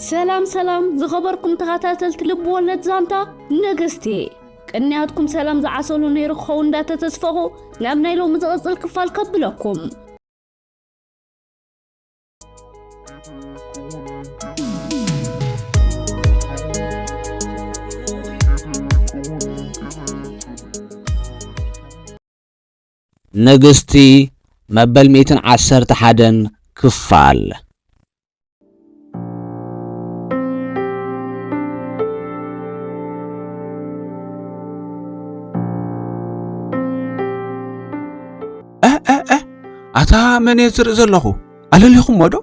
ሰላም ሰላም ዝኸበርኩም ተኸታተልቲ ልብ ወለድ ዛንታ ንግስቲ፣ ቅንያትኩም ሰላም ዝዓሰሉ ነይሩ ክኸውን እንዳተተስፈኹ ናብ ናይ ሎሚ ዝቕጽል ክፋል ከብለኩም። ንግስቲ መበል ሚእትን ዓሰርተ ሓደን ክፋል። ኣታ መን እየ ዝርኢ ዘለኹ? ኣለሊኹሞ ዶ?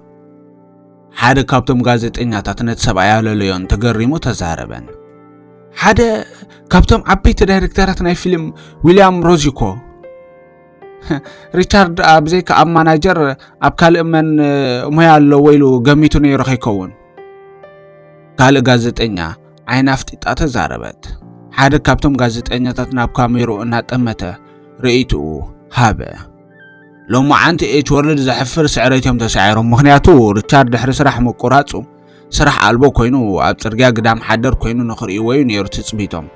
ሓደ ካብቶም ጋዜጠኛታት ነቲ ሰብኣይ ኣለለዮን ተገሪሙ ተዛረበን። ሓደ ካብቶም ዓበይቲ ዳይሬክተራት ናይ ፊልም ዊልያም ሮዚኮ። ሪቻርድ ብዘይካ ኣብ ማናጀር ኣብ ካልእ መን ሞያ ኣለዎ ኢሉ ገሚቱ ነይሩ ከይከውን። ካልእ ጋዜጠኛ ዓይና ኣፍጢጣ ተዛረበት። ሓደ ካብቶም ጋዜጠኛታት ናብ ካሜርኡ እናጠመተ ርእይትኡ ሃበ። ሎማዓንቲ ኤች ወርልድ ዘሕፍር ስዕረት እዮም ተሳዒሮም። ምኽንያቱ ሪቻርድ ድሕሪ ስራሕ ምቁራጹ ስራሕ ኣልቦ ኮይኑ ኣብ ጽርግያ ግዳም ሓደር ኮይኑ ንኽርእይዎ እዩ ነይሩ ትጽቢቶም።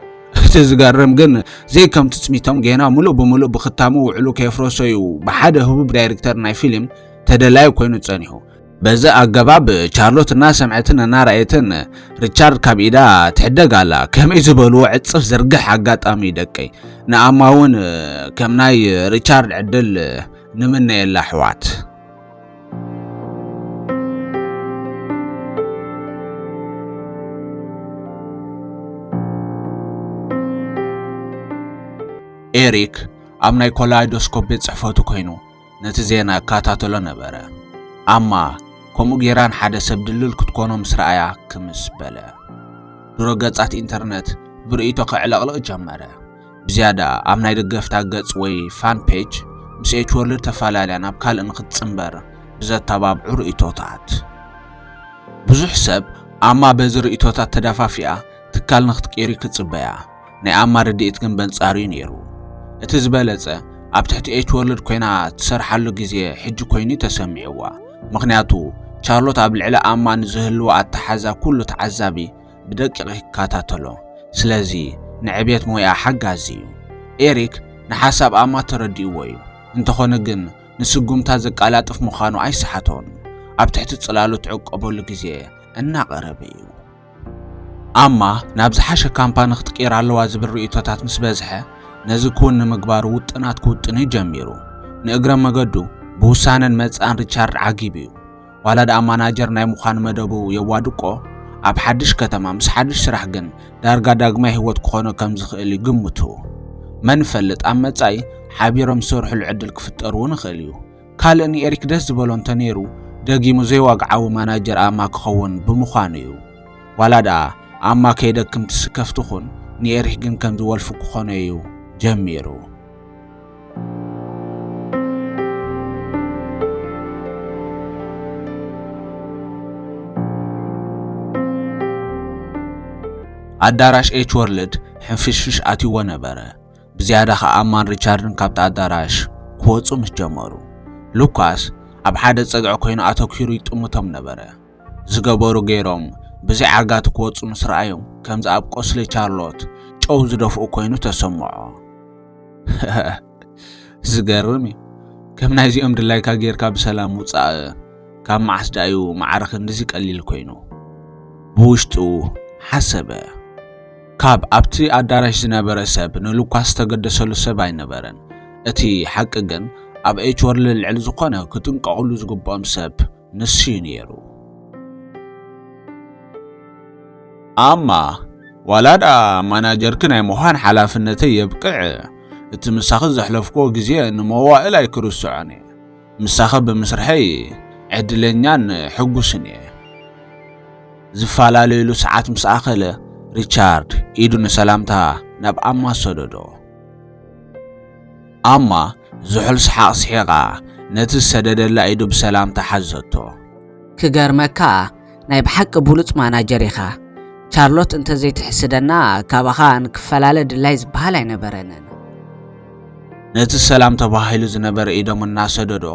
እቲ ዝገርም ግን ዘይከም ትጽቢቶም ጌና ሙሉእ ብሙሉእ ብኽታሙ ውዕሉ ከየፍረሶ እዩ ብሓደ ህቡብ ዳይሬክተር ናይ ፊልም ተደላዩ ኮይኑ ጸኒሑ። በዚ ኣገባብ ቻርሎት እናሰምዐትን እናረኣየትን ሪቻርድ ካብ ኢዳ ትሕደግ ኣላ። ከመይ ዝበልዎ ዕጽፍ ዝርግሕ ኣጋጣሚ ደቀይ። ንኣማ እውን ከም ናይ ሪቻርድ ዕድል ንምነየላ ኣሕዋት። ኤሪክ ኣብ ናይ ኮላይዶስኮፕ ቤት ጽሕፈቱ ኮይኑ ነቲ ዜና እከታተሎ ነበረ። ኣማ ከምኡ ጌራ ንሓደ ሰብ ድልል ክትኮኖ ምስ ረኣያ ክምስ በለ። ድሮ ገጻት ኢንተርነት ብርእይቶ ከዕለቕልቕ ጀመረ። ብዝያዳ ኣብ ናይ ደገፍታ ገጽ ወይ ፋን ፔጅ ምስ ኤች ወርልድ ተፈላለያ ናብ ካልእ ንኽትጽንበር ብዘተባብዑ ርእይቶታት። ብዙሕ ሰብ ኣማ በዚ ርእይቶታት ተዳፋፊኣ ትካል ንኽትቅይር ክጽበያ። ናይ ኣማ ርድኢት ግን በንጻሩ እዩ ነይሩ። እቲ ዝበለጸ ኣብ ትሕቲ ኤች ወርልድ ኮይና ትሰርሓሉ ግዜ ሕጂ ኮይኑ ተሰሚዕዋ። ምኽንያቱ ቻርሎት ኣብ ልዕሊ ኣማ ንዝህልዋ ኣተሓዛ ኩሉ ተዓዛቢ ብደቂቕ ይከታተሎ። ስለዚ ንዕብየት ሞያ ሓጋዚ እዩ። ኤሪክ ንሓሳብ ኣማ ተረዲእዎ እዩ። እንተኾነ ግን ንስጉምታ ዘቀላጥፍ ምዃኑ ኣይሰሓቶን። ኣብ ትሕቲ ጽላሉ ትዕቀበሉ ግዜ እናቐረበ እዩ። ኣማ ናብ ዝሓሸ ካምፓኒ ክትቅየር ኣለዋ ዝብል ርእይቶታት ምስ በዝሐ ነዚ ክውን ንምግባር ውጥናት ክውጥን እዩ ጀሚሩ። ንእግረ መገዱ ብውሳነን መጻእን ሪቻርድ ዓጊቡ እዩ። ዋላ ደኣ ማናጀር ናይ ምዃን መደቡ የዋድቆ፣ ኣብ ሓድሽ ከተማ ምስ ሓድሽ ስራሕ ግን ዳርጋ ዳግማይ ህይወት ክኾኖ ከም ዝኽእል ይግምቱ። መን ይፈልጥ ኣብ መጻኢ ሓቢሮም ዝሰርሕሉ ዕድል ክፍጠር እውን ይኽእል እዩ። ካልእ ንኤሪክ ደስ ዝበሎ እንተነይሩ ደጊሙ ዘይዋግዓዊ ማናጀር ኣማ ክኸውን ብምዃኑ እዩ። ዋላ ደኣ ኣማ ከይደክም ትስከፍ ትኹን ንኤሪክ ግን ከም ዝወልፉ ክኾኖ እዩ ጀሚሩ። ኣዳራሽ ኤች ወርልድ ሕንፍሽፍሽ ኣትይዎ ነበረ። ብዝያዳ ኸኣ ኣማን ሪቻርድን ካብቲ ኣዳራሽ ክወጹ ምስ ጀመሩ ሉካስ ኣብ ሓደ ጸግዒ ኮይኑ ኣተኲሩ ይጥምቶም ነበረ። ዝገበሩ ገይሮም ብዘይ ዓርጋቲ ክወጹ ምስ ረኣዮም ከምዚ ኣብ ቁስሊ ቻርሎት ጨው ዝደፍኡ ኮይኑ ተሰምዖ። ዝገርም እዩ። ከም ናይዚኦም ድላይካ ጌርካ ብሰላም ውጻእ ካብ መዓስ ደኣ እዩ ማዕረ ክንድዚ ቀሊል ኮይኑ? ብውሽጡ ሓሰበ። ካብ ኣብቲ ኣዳራሽ ዝነበረ ሰብ ንሉካስ ዝተገደሰሉ ሰብ ኣይነበረን። እቲ ሓቂ ግን ኣብ ኤች ወርልድ ልዕሊ ዝኾነ ክጥንቀቕሉ ዝግብኦም ሰብ ንሱ እዩ ነይሩ። ኣማ ዋላ ደኣ ማናጀርኪ ናይ ምዃን ሓላፍነተይ የብቅዕ፣ እቲ ምሳኺ ዘሕለፍክዎ ግዜ ንመዋእል ኣይክርስዖን እየ። ምሳኺ ብምስርሐይ ዕድለኛን ሕጉስን እየ። ዝፈላለዩሉ ሰዓት ምስ ኣኸለ ሪቻርድ ኢዱ ንሰላምታ ናብ ኣማ ሰደዶ። ኣማ ዝሑል ሰሓቕ ስሒቓ ነቲ ዝሰደደላ ኢዱ ብሰላምታ ሓዘቶ። ክገርመካ ናይ ብሓቂ ብሉጽ ማናጀር ኢኻ። ቻርሎት እንተዘይትሕስደና ካባኻ ንክፈላለ ድላይ ዝበሃል ኣይነበረንን። ነቲ ሰላም ተባሂሉ ዝነበረ ኢዶም እናሰደዶ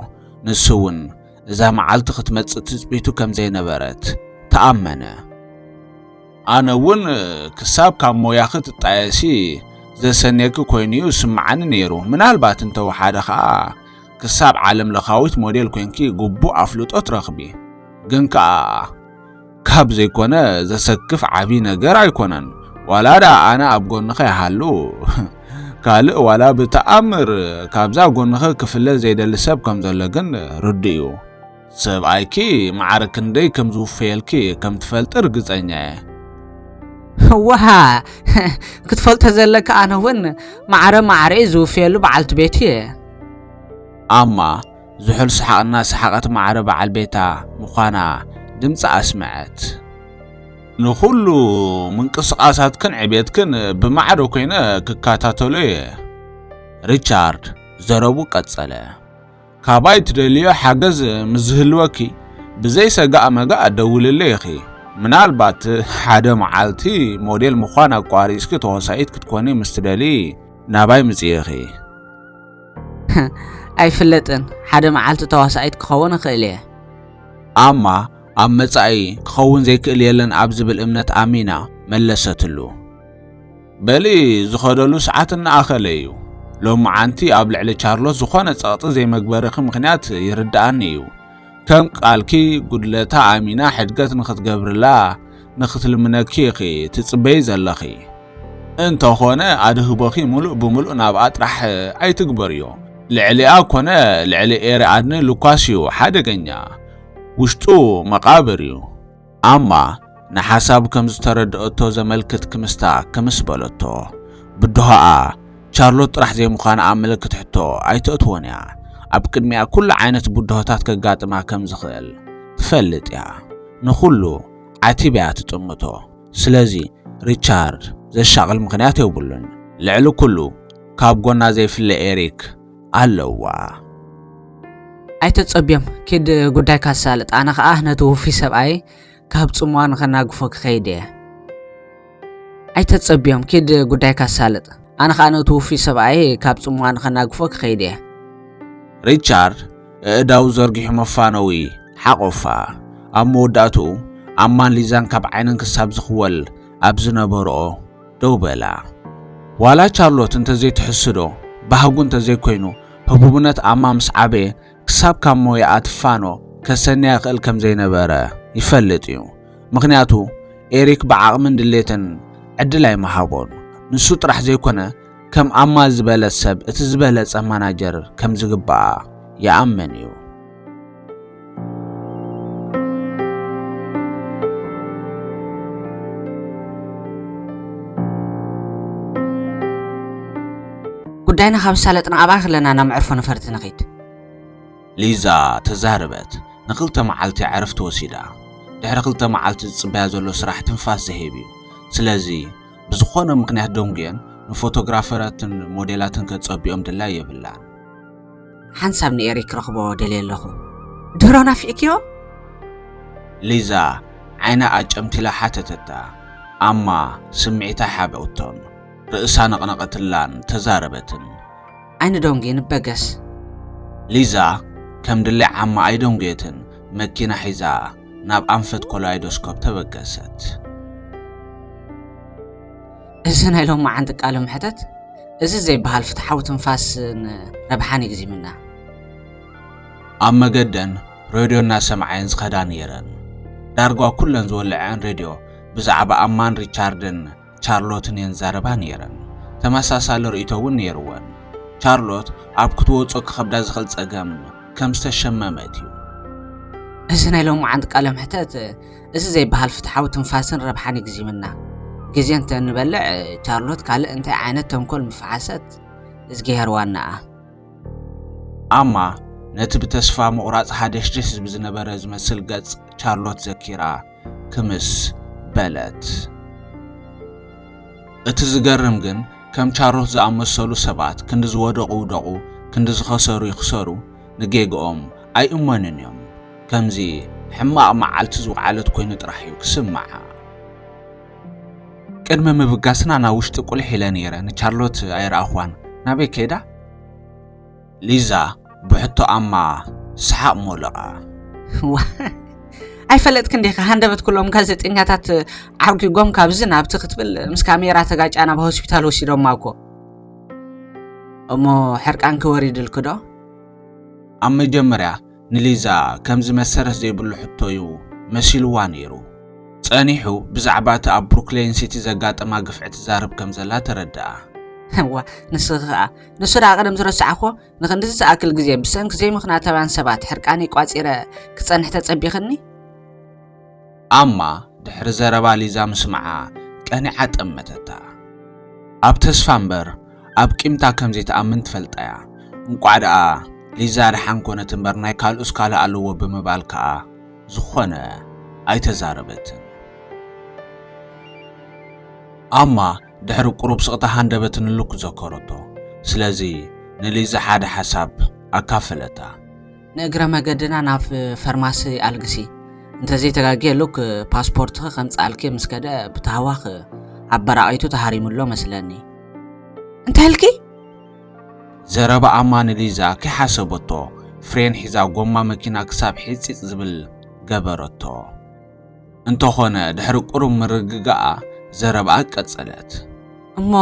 ንሱ እውን እዛ መዓልቲ ክትመጽእ ትጽቢቱ ከም ዘይነበረት ተኣመነ። ኣነ እውን ክሳብ ካብ ሞያኺ ትጣየሲ ዘሰንየኪ ኮይኑ እዩ ዝስምዓኒ ነይሩ። ምናልባት እንተወሓደ ኸኣ ክሳብ ዓለም ለኻዊት ሞዴል ኮይንኪ ግቡእ ኣፍልጦ ትረኽቢ። ግን ከኣ ካብ ዘይኮነ ዘሰክፍ ዓቢ ነገር ኣይኮነን። ዋላ ደኣ ኣነ ኣብ ጎንኺ ይሃሉ፣ ካልእ ዋላ ብተኣምር ካብዛ ጎንኺ ክፍለ ዘይደሊ ሰብ ከም ዘሎ ግን ርዱእ እዩ። ሰብኣይኪ ማዕረ ክንደይ ከም ዝውፈየልኪ ከም ትፈልጢ ርግጸኛ እየ። ዋሃ ክትፈልጦ ዘለካ፣ ኣነ እውን ማዕረ ማዕረ ዝውፍየሉ በዓልቲ ቤት እየ። ኣማ ዝሑል ሰሓቕ እናሰሓቐት ማዕረ በዓል ቤታ ምዃና ድምፂ ኣስምዐት። ንኹሉ ምንቅስቓሳትክን ዕቤትክን ብማዕዶ ኮይነ ክከታተሎ እየ። ሪቻርድ ዘረቡ ቀጸለ። ካባይ ትደልዮ ሓገዝ ምስ ዝህልወኪ ብዘይ ሰጋእ መጋእ ደውልለይ ኢኺ። ምናልባት ሓደ መዓልቲ ሞዴል ምዃን ኣቋሪጽኪ ተዋሳኢት ክትኮኒ ምስ ትደሊ ናባይ ምጽእ ኢኺ። ኣይፍለጥን፣ ሓደ መዓልቲ ተዋሳኢት ክኸውን እኽእል እየ። ኣማ ኣብ መጻኢ ክኸውን ዘይክእል የለን ኣብ ዝብል እምነት ኣሚና መለሰትሉ። በሊ ዝኸደሉ ሰዓት እናኣኸለ እዩ። ሎመዓንቲ ኣብ ልዕሊ ቻርሎት ዝኾነ ጸቕጢ ዘይመግበርኺ ምኽንያት ይርድኣኒ እዩ። ከም ቃልኪ ጉድለታ ኣሚና ሕድገት ንኽትገብርላ ንኽትልምነኪ ኢኺ ትጽበዪ ዘለኺ። እንተኾነ ኣድህቦኺ ምሉእ ብምሉእ ናብኣ ጥራሕ ኣይትግበርዮ። ልዕሊኣ ኮነ ልዕሊ ኤሪ ኣድኒ ልኳስ እዩ ሓደገኛ። ውሽጡ መቓብር እዩ። ኣማ ንሓሳቡ ከም ዝተረድኣቶ ዘመልክት ክምስታ ክምስ በለቶ። ብድሆኣ ቻርሎት ጥራሕ ዘይምዃና ኣብ ምልክት ሕቶ ኣይተእትዎን እያ። ኣብ ቅድሚኣ ኩሉ ዓይነት ብድሆታት ከጋጥማ ከም ዝኽእል ትፈልጥ እያ። ንኹሉ ዓቲባ እያ ትጥምቶ። ስለዚ ሪቻርድ ዘሻቕል ምኽንያት የብሉን። ልዕሊ ኩሉ ካብ ጎና ዘይፍለ ኤሪክ ኣለዋ። ኣይተጸብዮም፣ ኪድ ጉዳይካ ኣሳልጥ። ኣነ ኸኣ ነቲ ውፉይ ሰብኣይ ካብ ጽምዋ ንኸናግፎ ክኸይድ እየ። ኣይተጸብዮም፣ ኪድ ጉዳይካ ኣሳልጥ። ኣነ ኸኣ ነቲ ውፉይ ሰብኣይ ካብ ጽምዋ ንኸናግፎ ክኸይድ እየ። ሪቻርድ ኣእዳው ዘርጊሑ መፋነዊ ሓቆፋ። ኣብ መወዳእትኡ ኣማን ሊዛን ካብ ዓይነን ክሳብ ዝኽወል ኣብ ዝነበርኦ ደው በላ። ዋላ ቻርሎት እንተዘይትሕስዶ፣ ባህጉ እንተዘይኮይኑ፣ ህቡብነት ኣማ ምስ ዓበየ ክሳብ ካብ ሞያኣ ትፋኖ ከሰንያ ይኽእል ከም ዘይነበረ ይፈልጥ እዩ። ምኽንያቱ ኤሪክ ብዓቕምን ድሌትን ዕድል ኣይመሃቦን። ንሱ ጥራሕ ዘይኮነ፣ ከም ኣማ ዝበለት ሰብ እቲ ዝበለጸ ማናጀር ከም ዝግባኣ ይኣምን እዩ። ጉዳይና ካብ ሳለጥና ኣባይ ከለና ናብ መዕርፎ ነፈርቲ ንኺድ። ሊዛ ተዛረበት። ንክልተ መዓልቲ ዕረፍቲ ወሲዳ። ድሕሪ ክልተ መዓልቲ ዝጽበያ ዘሎ ስራሕ ትንፋስ ዝህብ እዩ። ስለዚ ብዝኾነ ምኽንያት ደንጉየን ንፎቶግራፈራትን ሞዴላትን ከጸቢኦም ድላይ የብላን። ሓንሳብ ንኤሪክ ክረኽቦ ደልየ ኣለኹ። ድሮ ናፊዕክዮ? ሊዛ ዓይና ኣጨምቲላ ሓተተታ። ኣማ ስምዒታ ሓበውቶን ርእሳ ነቕነቐትላን ተዛረበትን። ኣይንደንጉ ንበገስ። ሊዛ ከም ድሌ ዓማ ኣይደንጉየትን መኪና ሒዛ ናብ ኣንፈት ኮላይዶስኮፕ ተበገሰት። እዚ ናይ ሎመዓንቲ ቃለ መሕተት እዚ ዘይበሃል ፍትሓዊ ትንፋስን ረብሓን ይግዚምና። ኣብ መገደን ሬድዮ እናሰምዓየን ዝኸዳ ነይረን። ዳርጋ ኩለን ዝወልዐን ሬድዮ ብዛዕባ ኣማን ሪቻርድን ቻርሎትን እየን ዛረባ ነይረን። ተመሳሳሊ ርእይቶ እውን ነይርወን። ቻርሎት ኣብ ክትወጾ ክኸብዳ ዝኽእል ጸገም ከም ዝተሸመመት እዩ። እዚ ናይ ሎመዓንቲ ቃለ መሕተት እዚ ዘይበሃል ፍትሓዊ ትንፋስን ረብሓን ይግዚምና። ግዜ እንተ ንበልዕ ቻርሎት ካልእ እንታይ ዓይነት ተንኮል ምፈሓሰት እዝግሄር ዋናኣ። ኣማ ነቲ ብተስፋ ምቑራጽ ሃደሽደሽ ዝብል ዝነበረ ዝመስል ገጽ ቻርሎት ዘኪራ ክምስ በለት። እቲ ዝገርም ግን ከም ቻርሎት ዝኣመሰሉ ሰባት ክንዲ ዝወደቑ ውደቑ፣ ክንዲ ዝኸሰሩ ይኽሰሩ፣ ንጌግኦም ኣይእመኑን እዮም። ከምዚ ሕማቕ መዓልቲ ዝወዓለት ኮይኑ ጥራሕ እዩ ክስምዓ። ቅድሚ ምብጋስና ናብ ውሽጢ ቁልሕ ኢለ ነይረ፣ ንቻርሎት ኣይረኣኽዋን። ናበይ ከይዳ? ሊዛ ብሕቶ ኣማ ሰሓቕ ሞለቓ። ዋ፣ ኣይፈለጥክን ዲኻ? ሃንደበት ኩሎም ጋዜጠኛታት ዓጒጎም ካብዚ ናብቲ ክትብል ምስ ካሜራ ተጋጫ ናብ ሆስፒታል ወሲዶማ እኮ። እሞ ሕርቃንኪ ወሪድልኪ ዶ? ኣብ መጀመርያ ንሊዛ ከምዚ መሰረት ዘይብሉ ሕቶ እዩ መሲልዋ ነይሩ። ጸኒሑ ብዛዕባ እቲ ኣብ ብሩክሌን ሲቲ ዘጋጠማ ግፍዒ ትዛረብ ከም ዘላ ተረድኣ። እዋ፣ ንስኺ ኸኣ፣ ንሱ ደኣ ቀደም ዝረሳዕኮ፣ ንኽንድዚ ዝኣክል ግዜ ብሰንኪ ዘይምኽንያታውያን ሰባት ሕርቃነይ ቋጺረ ክጸንሕ ተጸቢኽኒ? ኣማ ድሕሪ ዘረባ ሊዛ ምስምዓ ቀኒዓ ጠመተታ። ኣብ ተስፋ እምበር ኣብ ቂምታ ከም ዘይትኣምን ትፈልጣ እያ። እንቋዕ ደኣ ሊዛ ደሓን ኮነት እምበር ናይ ካልኡስ ካልእ ኣለዎ ብምባል ከኣ ዝኾነ ኣይተዛረበትን። ኣማ ድሕሪ ቁሩብ ስቕታ ሃንደበት ንሉክ ዘከረቶ። ስለዚ ንሊዛ ሓደ ሓሳብ ኣካፈለታ። ንእግረ መገድና ናብ ፈርማሲ ኣልግሲ። እንተዘይተጋግየ ሉክ ፓስፖርትኺ ከምጽኣልኪ ምስ ከደ ብታህዋኽ ኣብ በራቒቱ ተሃሪሙሎ መስለኒ። እንታይ ኢልኪ? ዘረባ ኣማ ንሊዛ ከይሓሰበቶ ፍሬን ሒዛ ጎማ መኪና ክሳብ ሒጺጽ ዝብል ገበረቶ። እንተኾነ ድሕሪ ቁሩብ ምርግጋኣ ዘረባኣ ቀጸለት። እሞ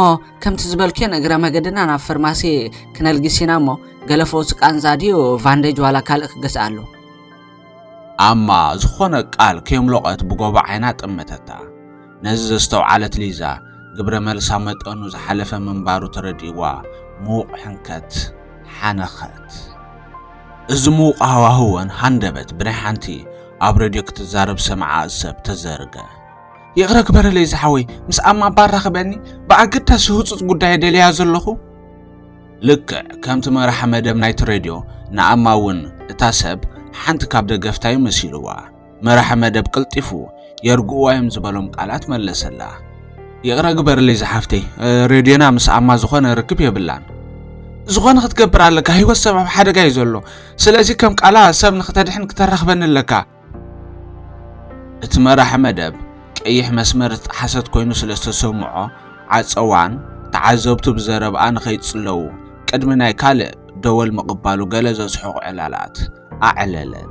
ከምቲ ዝበልክዮ ንእግረ መገድና ናብ ፈርማሲ ክነልግስ ኢና እሞ ገለ ፈውሲ ቃንዛ ድዩ ቫንደጅ ዋላ ካልእ ክገዝኣሉ? ኣማ ዝኾነ ቃል ከየምለቖት ብጎቦ ዓይና ጠመተታ። ነዚ ዘስተውዓለት ሊዛ ግብረ መልሳ መጠኑ ዝሓለፈ ምንባሩ ተረዲእዋ ምዉቕ ሕንከት ሓነኸት። እዚ ምዉቕ ሃዋህወን ሃንደበት ብናይ ሓንቲ ኣብ ሬድዮ ክትዛረብ ዝሰምዓ ሰብ ተዘርገ። ይቕረ ግበረለይ ዝሓወይ፣ ምስ ኣማ እባ ኣራኽበኒ፣ ብኣገዳሲ ህጹጽ ጉዳይ ደልያ ዘለኹ። ልክዕ ከምቲ መራሒ መደብ ናይቲ ሬድዮ ንኣማ እውን እታ ሰብ ሓንቲ ካብ ደገፍታዩ መሲልዋ። መራሒ መደብ ቀልጢፉ የርግእዋ እዮም ዝበሎም ቃላት መለሰላ። ይቕረ ግበርለይ ዝሓፍተይ፣ ሬድዮና ምስ ኣማ ዝኾነ ርክብ የብላን። ዝኾነ ክትገብር ኣለካ፣ ህይወት ሰብ ኣብ ሓደጋ እዩ ዘሎ። ስለዚ ከም ቃላ ሰብ ንክተድሕን ክተራኽበኒ ኣለካ። እቲ መራሒ መደብ ቀይሕ መስመር ዝጠሓሰት ኮይኑ ስለ ዝተሰምዖ ዓጸዋን ተዓዘብቱ ብዘረብኣ ንኸይጽለዉ ቅድሚ ናይ ካልእ ደወል ምቕባሉ ገለ ዘስሕቑ ዕላላት ኣዕለለን።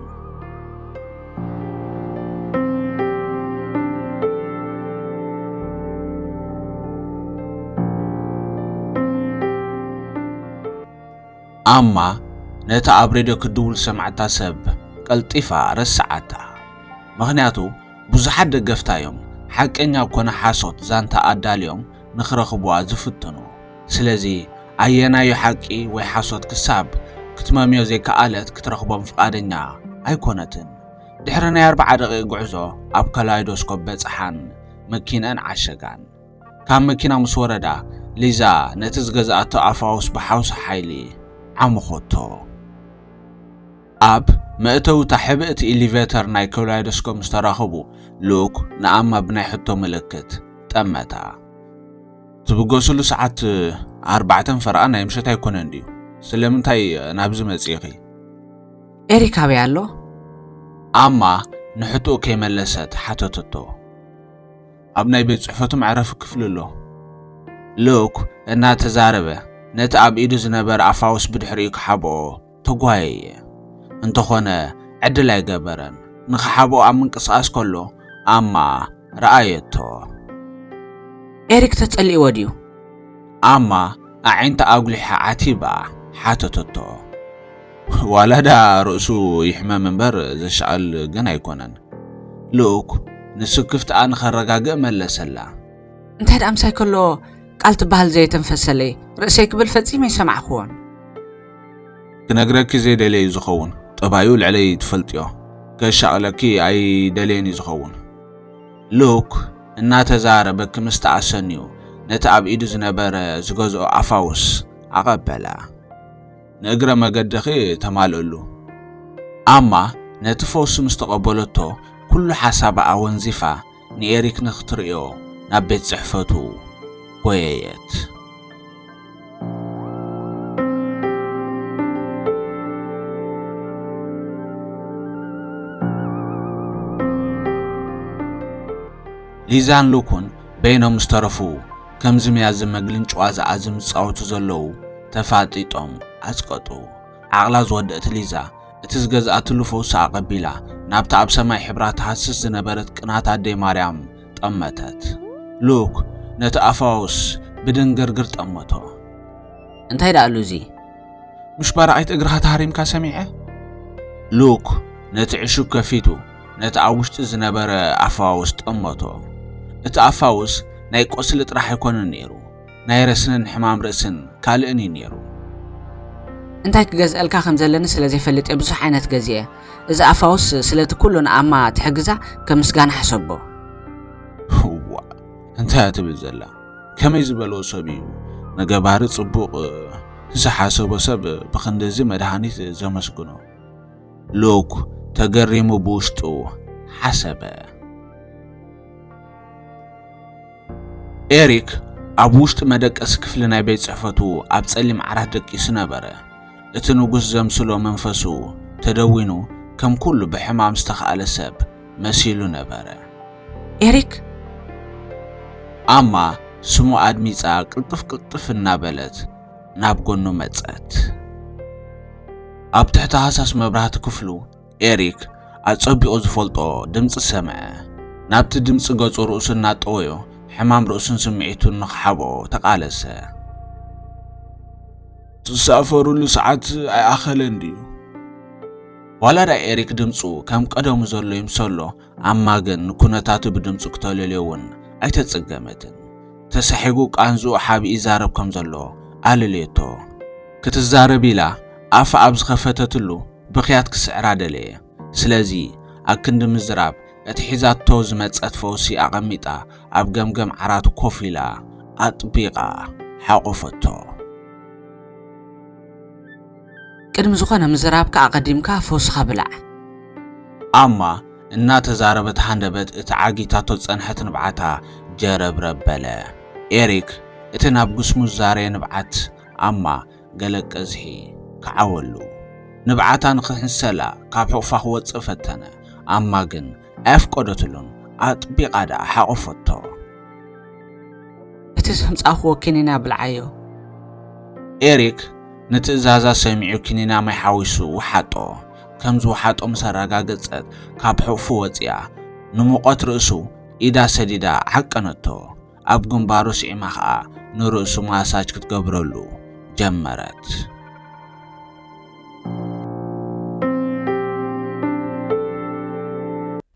ኣማ ነታ ኣብ ሬድዮ ክድውል ዝሰማዕታ ሰብ ቀልጢፋ ረስዓታ። ምኽንያቱ ብዙሓት ደገፍታ እዮም ሓቀኛ ኮነ ሓሶት ዛንታ ኣዳልዮም ንኽረኽብዋ ዝፍትኑ። ስለዚ ኣየናዩ ሓቂ ወይ ሓሶት ክሳብ ክትመምዮ ዘይከኣለት ክትረኽቦም ፍቓደኛ ኣይኮነትን። ድሕሪ ናይ ኣርብዓ ደቂቕ ጉዕዞ ኣብ ካላይዶስኮፕ በጽሓን መኪንአን ዓሸጋን። ካብ መኪና ምስ ወረዳ ሊዛ ነቲ ዝገዝኣቶ ኣፋውስ ብሓውሲ ሓይሊ ዓመኾቶ። ኣብ መእተዊ እታ ሕብእቲ ኢሊቬተር ናይ ካላይዶስኮፕ ምስ ተራኸቡ ሉክ ንኣማ ብናይ ሕቶ ምልክት ጠመታ። ትብገስሉ ሰዓት ኣርባዕተን ፈረቓን ናይ ምሸት ኣይኮነን ድዩ? ስለምንታይ ናብዚ መጺእኺ? ኤሪክ ኣበይ ኣሎ? ኣማ ንሕቶኡ ከይመለሰት ሓተተቶ። ኣብ ናይ ቤት ጽሕፈቱ መዕረፊ ክፍሊ ኣሎ። ሉክ እናተዛረበ ነቲ ኣብ ኢዱ ዝነበረ ኣፋውስ ብድሕሪኡ ክሓብኦ ተጓየየ። እንተኾነ ዕድል ኣይገበረን። ንኽሓብኦ ኣብ ምንቅስቓስ ከሎ ኣማ ረኣየቶ። ኤሪክ ተጸሊእዎ ድዩ? ኣማ ኣዒንታ ኣጉሊሓ ዓቲባ ሓተተቶ። ዋላ ደኣ ርእሱ ይሕመም እምበር ዘሻቕል ግን ኣይኮነን። ልኡክ ንስክፍትኣ ንኸረጋግእ መለሰላ። እንታይ ደኣ ምሳይ ከሎ ቃል ትበሃል ዘየተንፈሰለይ፣ ርእሰይ ክብል ፈጺመ ኣይሰማዕክዎን። ክነግረኪ ዘይደለየ እዩ ዝኸውን፣ ጠባዩ ልዕለይ ትፈልጥዮ። ከሻቕለኪ ኣይደለየን እዩ ዝኸውን። ሉክ እናተዛረበ ክምስቲ ኣሰንዩ ነቲ ኣብ ኢዱ ዝነበረ ዝገዝኦ ኣፋውስ ኣቐበላ። ንእግረ መገድኺ ተማልእሉ። ኣማ ነቲ ፈውሲ ምስ ተቐበለቶ ኩሉ ሓሳባ ኣወንዚፋ ንኤሪክ ንኽትርእዮ ናብ ቤት ጽሕፈቱ ጎየየት። ሊዛን ሉኩን በይኖም ምስ ተረፉ ከምዚ መያዝን መግልን ጭዋዛ ኣዝም ዝጻወቱ ዘለዉ ተፋጢጦም ኣጽቀጡ። ዓቕላ ዝወደእት ሊዛ እቲ ዝገዝኣትሉ ፈውሲ ኣቐቢላ ናብታ ኣብ ሰማይ ሕብራ ትሃስስ ዝነበረት ቅናት ኣደይ ማርያም ጠመተት። ሉክ ነቲ ኣፋውስ ብድንግርግር ጠመቶ። እንታይ ደኣ ኣሉ እዚ? ምሽ ባራቒት እግርኻ ተሃሪምካ ሰሚዐ? ሉክ ነቲ ዕሹግ ከፊቱ ነቲ ኣብ ውሽጢ ዝነበረ ኣፋውስ ጠመቶ። እቲ ኣፋውስ ናይ ቁስሊ ጥራሕ ኣይኮነን ነይሩ፣ ናይ ረስንን ሕማም ርእስን ካልእን እዩ ነይሩ። እንታይ ክገዝአልካ ከም ዘለኒ ስለ ዘይፈልጥ እየ ብዙሕ ዓይነት ገዚአ። እዚ ኣፋውስ ስለቲ ኩሉ ንኣማ ትሕግዛ ከም ምስጋና ሕሰቦ። እዋ፣ እንታይ እያ ትብል ዘላ? ከመይ ዝበሎ ሰብ እዩ ንገባሪ ጽቡቕ ዝሓሰቦ ሰብ ብኽንድዚ መድሃኒት ዘመስግኖ? ሉክ ተገሪሙ ብውሽጡ ሓሰበ። ኤሪክ ኣብ ውሽጢ መደቀሲ ክፍሊ ናይ ቤት ጽሕፈቱ ኣብ ጸሊም ዓራት ደቂሱ ነበረ። እቲ ንጉስ ዘምስሎ መንፈሱ ተደዊኑ ከም ኩሉ ብሕማም ዝተኻእለ ሰብ መሲሉ ነበረ። ኤሪክ! ኣማ ስሙ ኣድሚጻ ቅልጥፍ ቅልጥፍ እናበለት ናብ ጎኑ መጸት። ኣብ ትሕቲ ሃሳስ መብራህቲ ክፍሉ ኤሪክ ኣጸቢቑ ዝፈልጦ ድምጺ ሰምዐ። ናብቲ ድምጺ ገጹ ርእሱ እናጠወዮ ሕማም ርእሱን ስምዒቱን ንኽሓብኦ ተቓለሰ። ትሳፈሩሉ ሰዓት ኣይኣኸለን ድዩ? ዋላ ደኣ ኤሪክ ድምጹ ከም ቀደሙ ዘሎ ይምሰሎ፣ ኣማ ግን ንኩነታቱ ብድምጹ ክተለልዮ እውን ኣይተጸገመትን። ተሳሒጉ ቃንዝኡ ሓቢኡ ይዛረብ ከም ዘሎ ኣለልየቶ። ክትዛረብ ኢላ ኣፋ ኣብ ዝኸፈተትሉ ብኽያት ክስዕራ ደለየ። ስለዚ ኣብ ክንዲ ምዝራብ እቲ ሒዛቶ ዝመጸት ፈውሲ ኣቐሚጣ ኣብ ገምገም ዓራቱ ኮፍ ኢላ ኣጥቢቓ ሓቖፈቶ። ቅድሚ ዝኾነ ምዝራብካ ኣቐዲምካ ፈውስኻ ብላዕ። ኣማ እናተዛረበት ሃንደበት እቲ ዓጊታቶ ዝጸንሐት ንብዓታ ጀረብረብ በለ። ኤሪክ እቲ ናብ ግስሙ ዝዛረየ ንብዓት ኣማ ገለ ቀዝሒ ከዓወሉ። ንብዓታ ንኽሕንሰላ ካብ ሕቑፋ ክወጽእ ፈተነ። ኣማ ግን ኣየፍቀደትሉን። ኣጥቢቓ ደኣ ሓቖፈቶ። እቲ ዘምጻእክዎ ኪኒና ብልዓዮ። ኤሪክ ንትእዛዛ ሰሚዑ ኪኒና ማይ ሓዊሱ ወሓጦ። ከም ዝወሓጦ ምስ ኣረጋገጸት ካብ ሕቑፉ ወጺኣ ንሙቐት ርእሱ ኢዳ ሰዲዳ ዓቀነቶ። ኣብ ግንባሩ ስዒማ ኸኣ ንርእሱ ማሳጅ ክትገብረሉ ጀመረት።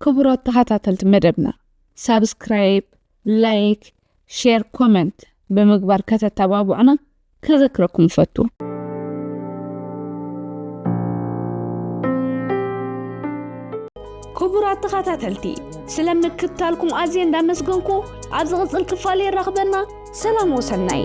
ክቡራት ተኸታተልቲ መደብና ሳብስክራይብ፣ ላይክ፣ ሼር፣ ኮመንት ብምግባር ከተተባብዑና ከዘክረኩም እፈቱ። ክቡራት ተኸታተልቲ ስለ ምክትታልኩም ኣዝየ እንዳመስገንኩ ኣብ ዝቕጽል ክፋል የራኽበና። ሰላም ወሰናይ።